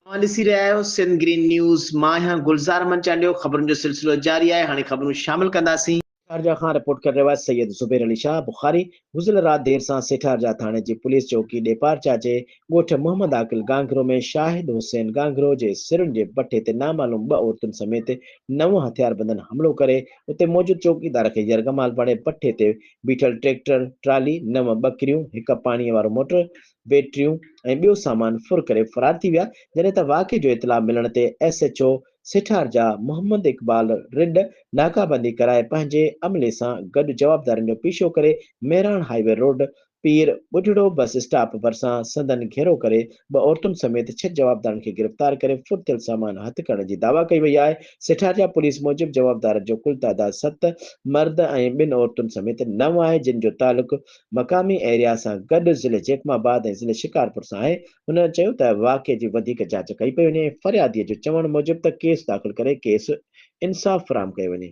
اوهان ڏسي رهيا آهيو سنڌ گرين نيوز، مان آهيان گلزار احمد چانڊيو، خبرن جو سلسلو جاري آهي، هاڻي خبرون شامل ڪنداسين. سيٺارجا کان رپورٽ ڪري رهيو آهي سيد زبير علي شاهه بخاري گذريل رات دير سان سيٺارجا ٿاڻي جي پوليس چوڪي ڏيپارچا جي ڳوٺ محمد عاقل گانگهرو ۾ شاهد حسين گانگهرو جي سرن جي بٺي تي نامعلوم ٻه عورتن سميت نو هٿياربندن حملو ڪري اتي موجود چوڪيدار کي يرغمال بڻي بٺي تي بيٺل ٽريڪٽر ٽرالي، نو ٻڪريون، هڪ پاڻي وارو موٽر، بيٽريون ۽ ٻيو سامان ڦر ڪري فرار ٿي ويا، جڏهن ته واقعي جو اطلاع ملڻ تي S H O Setharja Muhammad Iqbal Radd ناڪابندي ڪرائي پنهنجي عملي سان گڏ جوابدارن جو پيشو ڪري Mehran highway road Pir Budhro bus stop ڀرسان سندن گهيرو ڪري ٻه عورتن سميت ڇهه جوابدارن کي گرفتار ڪري ڦر ٿيل سامان هٿ ڪرڻ جي دعويٰ ڪئي وئي آهي. سيٺارجا پوليس موجب جوابدارن جو ڪل تعداد ست مرد ۽ ٻن عورتن سميت نو آهي جن جو تعلق مقامي ايريا سان گڏ ضلعي جيڪب آباد ۽ ضلعي شڪارپور سان آهي. هن چيو ته واقعي جي وڌيڪ جاچ ڪئي پئي وڃي ۽ فريادي جو چوڻ موجب ته ڪيس داخل ڪري کيس انصاف فراهم ڪيو وڃي.